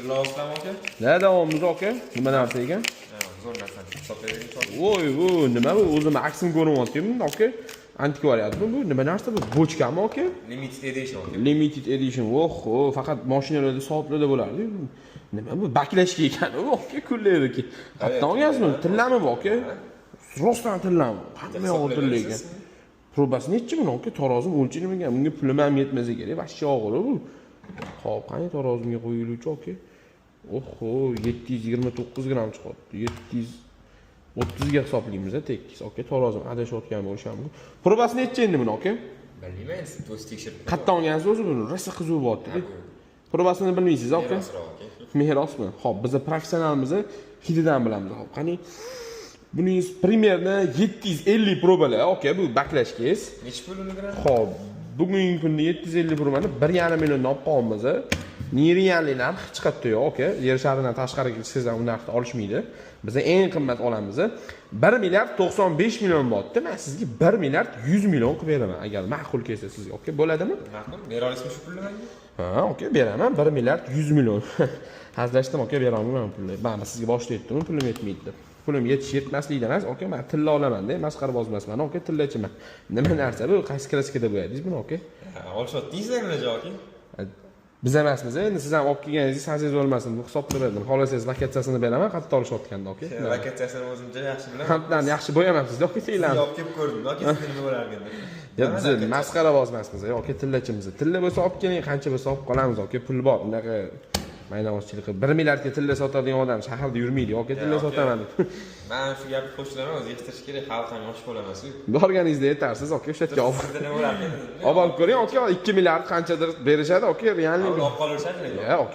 Tilla olasizlarmi, aka? Nima davomimiz, aka? Nima narsa ekan? Ha, zo'r narsani hisoblayvering. Voy, bu nima bu? O'zim aksim ko'rinyapti bunda, aka. Antikvariatmi bu? Nima narsa bu? Бочка mi, aka? Limited edition, aka. Limited edition. Oh, faqat mashinalarda, soatlarda bo'lardi. Nima bu? Баклажка ekan u, aka, kunlardagi. Qayerdan olgansiz buni? Tillami bu, aka? Rostdan tillami? Hamma yog'i tilla ekan. Probasi nechi buni, aka? Tarozim o'lchanmagan. Bunga pulim ham yetmasa kerak. Вообще og'ir bu. Xo'p, qani tarozimga qo'yiluvchi, aka? Oho, 729 gramm chiqyapti. 730 ga hisoblaymiz tekis. Aka, tarozim adashayotgan bo'lishi ham mumkin. Probasi nechi endi buni, aka? Bilmayman, siz o'zi tekshirib. Qayerdan olgansiz o'zi buni? Rosa qiziq bo'lyapti. Probasini bilmaysiz, aka? Merosroq, aka. Merosmi? Xo'p, biz professionalmiz, hididan bilamiz. Xo'p, qani buningiz примерно 750 probalar, aka, bu баклажка ngiz. Nechi pul uni gramm? Xo'p, bugungi kunda 750 probani 1,5 milliondan olib qolyapmiz. Нереальный narx chiqadi yo'q, aka. Yer sharidan tashqariga chiqsangiz ham u narxda olishmaydi. Biz eng qimmat olamiz. 1 milliard 95 million bo'lyapti. Men sizga 1 milliard 100 million qilib beraman, agar ma'qul kelsa sizga. Aka, bo'ladimi? Ma'qul. Bera olasizmi shu pulni menga? Ha, aka, beraman 1 milliard 100 million. Hazillashdim, aka, bera olmayman pulni. Man sizga boshida aytdim, pulim yetmaydi deb. Pulim yetish yetmaslikdan emas, aka, man tilla olaman-da, masxaraboz emasman, aka, tillachiman. Nima narsa bu? Qaysi краска da bo'yadingiz buni, aka? Ha, olishyaptingizlar aka. Biz emasmiz, endi siz ham olib kelganingizni sansangiz bo'lmasin, bu hisoblab berdim. Xohlasangiz lokatsiyasini beraman, qayerda olishayotganda, aka. Lokatsiyasini o'zimcha yaxshi bilaman. Hamdan yaxshi bo'yamabsiz, aka, Sizga sizlarni. olib kelib ko'rdim, aka, sizga nima bo'larkan deb. Yo'q, biz masxaraboz emasmiz, aka, tillachimiz. Tilla bo'lsa olib keling, qancha bo'lsa olib qolamiz, aka, pul bor. Unaqa maydonchilik qilib 1 milliardga tilla sotadigan odam shaharda yurmaydi, aka, tilla Aka. Sotaman deb. Man shu gapni qo'shilaman, o'zi yig'ishtirish kerak, xalq ham yosh bola emas-ku. Borganingizda aytarsiz, aka, o'sha yerga olib Sizda nima bo'larkan? olib borib ko'ring, aka, 2 milliard qanchadir berishadi, aka, реальный. Olib qolaverishadi lekin. Ya, aka.